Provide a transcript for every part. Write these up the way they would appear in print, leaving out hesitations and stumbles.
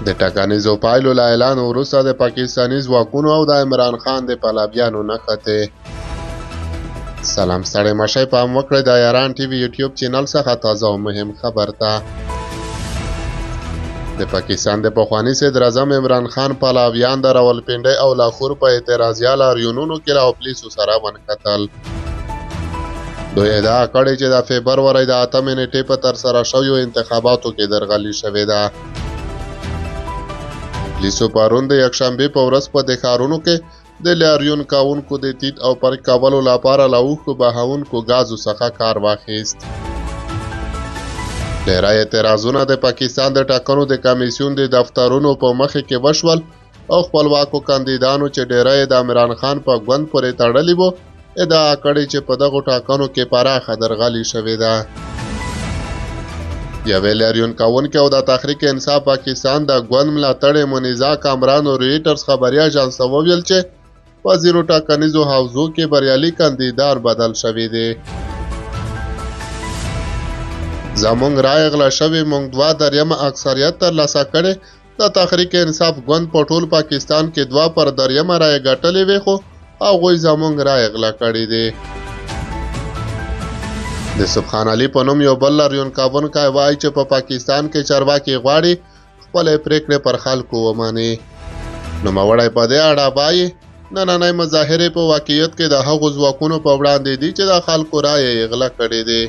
د ټاکنیزو پایلو له اعلان وروسته د پاکستاني ځواکونو او د عمران خان د پلویانو نښتې. سلام ستړی مشئ، پام وکړئ د ایران ټي وي یوټیوب چینل څخه تازه او مهم خبر ته. د پاکستان د پخواني صدراعظم عمران خان پلویان د راولپنډۍ او لاهور په اعتراضیه لاریونونو کې له پولیسو سره ونښتل. دوی ادعا کړې چې د فبرورۍ د 8مې نیټې په ترسره شویو انتخاباتو کې درغلي شوې ده. پولیسو پرون د یکشنبې په ورځ په دې ښارونو کې د لاریون کوونکو د تیت او پرک کولو لپاره له اوښکو بهوونکو ګازو څخه کار واخیست. ډیری اعتراضونه د پاکستان د ټاکنو د کمیسیون د دفترونو په مخې کې وشول او خپلواکو کاندیدانو چې ډیری یې د عمران خان په ګوند پورې تړلي وو ادعا کړې چې په دغو ټاکنو کې پراخه درغلي شوې ده. یوې لاریون کوونکې او د تحریک انصاف پاکستان د ګوند ملاتړې منیزا کامران رویټرز خبري اژانس ته وویل چې په ځینو ټاکنیزو حوزو کې بریالي کاندیدان بدل شوي دي. زمونږ رایه غلا شوې، موږ 2/3 اکثریت ترلاسه کړی. د تحریک انصاف ګوند په ټول پاکستان کې 2/3 رایې ګټلې وې، خو هغوی زمونږ رایې غلا کړې دي. د سبحان علي په نوم یو بل لاریون کوونکی وایي چې په پاکستان کې چارواکي غواړي خپلې پرېکړې پر خلکو ومني. نوموړی په دې اړه وایي، نننۍ مظاهرې په واقعیت کې د هغو ځواکونو په وړاندې دي چې د خلکو رایې یې غلا کړې دي.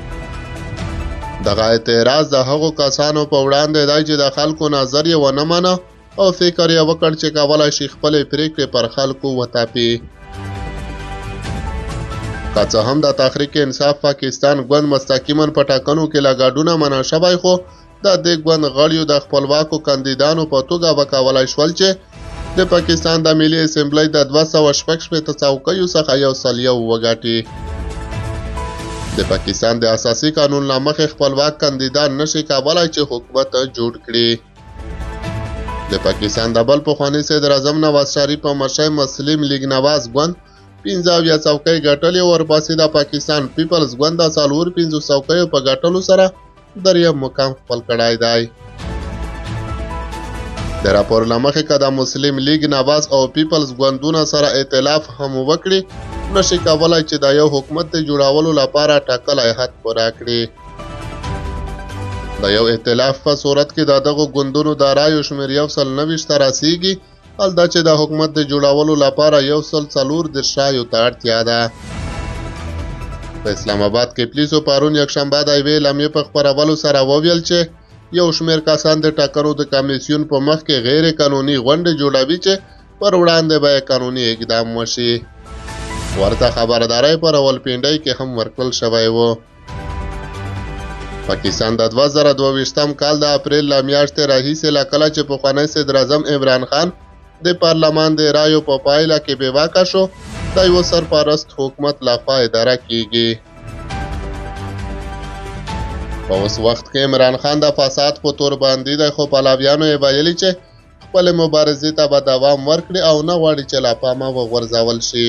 دغه اعتراض د هغو کسانو په وړاندې دی چې د خلکو نظر یې ونه مانه او فکر یې وکړ چې کولای شي خپلې پرېکړې پر خلکو وتاپي. که څه هم د تحریک انصاف پاکستان ګوند مستقیما په ټاکنو کې له ګډونه منع شوی، خو د دې ګوند غړیو د خپلواکو کاندیدانو په توګه وکولای شول چې د پاکستان د ملي اسمبلۍ د 266 څوکیو څخه 101 وګټي. د پاکستان د اساسي قانون له مخې خپلواک کاندیدان نشي کولای چې حکومت جوړ کړي. د پاکستان د بل پخواني صدراعظم نواز شریف په مشرۍ مسلم لیګ نواز ګوند 75 څوکۍ ګټلې او ورپسې د پاکستان پیپلز ګوند د 54 څوکیو په ګټلو سره دریم مقام خپل کړی دی. د راپور له مخې که د مسلم لیګ نواز او پیپلز ګوندونه سره ائتلاف هم وکړي، نشي کولای چې د یو حکومت د جوړولو لپاره ټاکلی حد پوره کړي. د یو ائتلاف په صورت کې د دغو ګوندونو د رایو شمېر 129 ته رسیږي، حال دا چې د حکومت د جوړولو لپاره 134 رایو ته اړتیا ده. په اسلام آباد کې پولیسو پرون یکشنبه د یوې اعلامیې په خپرولو سره وویل چې یو شمېر کسان د ټاکنو د کمیسیون په مخ کې غیر قانوني غونډې جوړوي چې پر وړاندې به یې قانوني اقدام وشي. ورته خبرداری په راولپنډۍ کې هم ورکړل شوی و. پاکستان د 2022 کال د اپریل له میاشتې راهیسې له کله چې پخوانی صدراعظم عمران خان د پارلمان د رایو په پایله کې بې واکه شو، د یوه سرپرست حکومت لخوا اداره کیږي. په اوس وخت کې عمران خان د فساد په تور باندې دی، خو پلویانو یې ویلي چې خپلې مبارزې ته به دوام ورکړي او نه غواړي چې له پامه وغورځول شي.